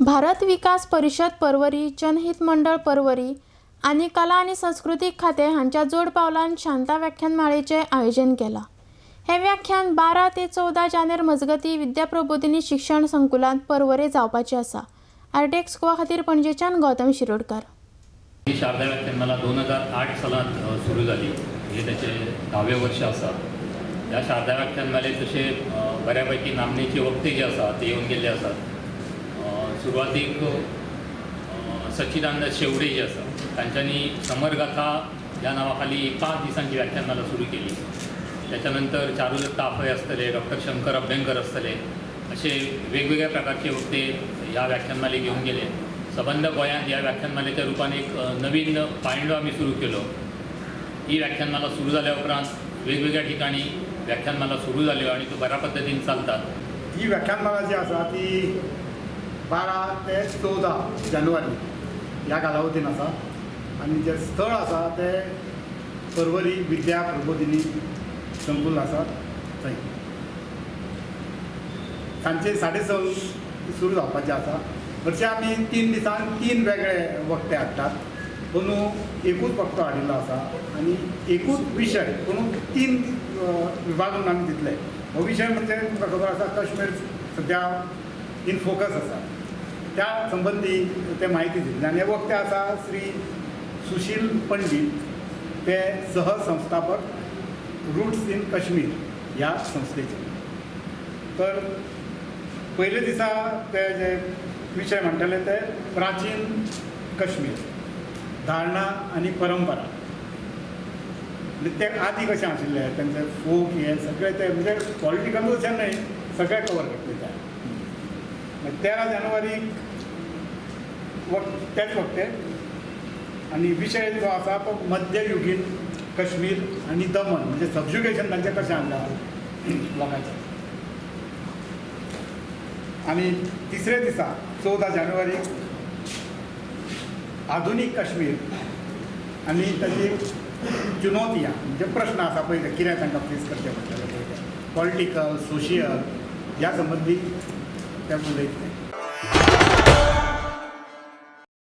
भारत विकास परिशद पर्वरी, जनहित मंडळ पर्वरी आनी कला आनी संस्कृतीक खातें हांच्या जोड पावलान शांता व्याख्यानमाळेचें आयोजन केलां. हें व्याख्यान 12 ते 14 जानेर मजगतीं विद्या प्रबोधिनी शिक्षण संकुलांत पर्वरे जावपाचें आसा. आरटीएक्स गोवा खातीर पणजेच्यान गौतम शिरोडकर. ही शारदा व्याख्यानमाला 2008 सालांत सुरू जाली. हे ताचें 10वें वर्ष आसा. ह्या शारदा व्याख्यानमालेत तशे बऱ्या पैकी नामनेचे वक्ते जे आसा ते येवन गेल्ले आसात. सुरवातीक सच्चिदानंद शेवडे जे आसा तांच्यांनी समरगाथा ह्या नांवा खाली 5 दिसांची व्याख्यानमाला सुरू केली. त्याच्यानंतर चारुदत्त आफळे आसतले, डॉक्टर शंकर अभ्यंकर आसतले, असे वेगवेगळ्या प्रकारचे वक्ते ह्या व्याख्यानमालेक येवन गेले. सबंद गोंयांत ह्या व्याख्यानमालेच्या रुपान एक नवीन पायंडो आमी सुरू केलो. ही व्याख्यानमाला सुरू जाल्या उपरांत वेगवेगळ्या ठिकाणी व्याख्यानमाला सुरू जाल्यो आनी त्यो बऱ्या पद्दतीन चलतात. ही व्याख्यानमाला जी आसा ती 12 ते 14 जानेवारी ह्या कालावधीन आसा आनी जें स्थळ आसा तें पर्वरी विद्या प्रबोधिनी संकुल आसा थंय. सांजचे 6:30 सुरू जावपाचें आसा. हरशीं आमी 3 दिसान 3 वेगळे वक्ते हाडटात, पूण एकूच वक्तो हाडिल्लो आसा आनी एकूच विशय पूण 3 विभागून आमी दितले. हो विशय म्हणजे तुमकां खबर आसा काश्मीर सद्या इन फोकस आसा, त्या संबंदी ते म्हायती दितले. आनी हे वक्ते आसा श्री सुशील पंडीत, ते सहसंस्थापक रूट्स इन काश्मीर ह्या संस्थेचे. तर पयले दिसा ते जे विशय म्हणटले ते प्राचीन काश्मीर धारणा आनी परंपरा, म्हणजे ते आदी कशें आशिल्ले, तेंचे फोक हे सगळे ते म्हणजे पॉलिटिकल अशें न्हय, सगळे कवर करतले ते. 13 जानेवारीक तेच वक्ते आनी विशय जो आसा तो मध्ययुगीन काश्मीर आनी दमन, म्हणजे सबज्युगेशन तांचें कशें आसलां लोकांचें. आनी तिसऱ्या दिसा 14 जानेवारीक आधुनीक काश्मीर आनी ताची चुनौतियां, म्हणजे प्रश्न आसा पळय ते कितें तांकां फेस करचें पडटलें पळय ते पॉलिटिकल सोशियल ह्या संबंदी ते उलयतले.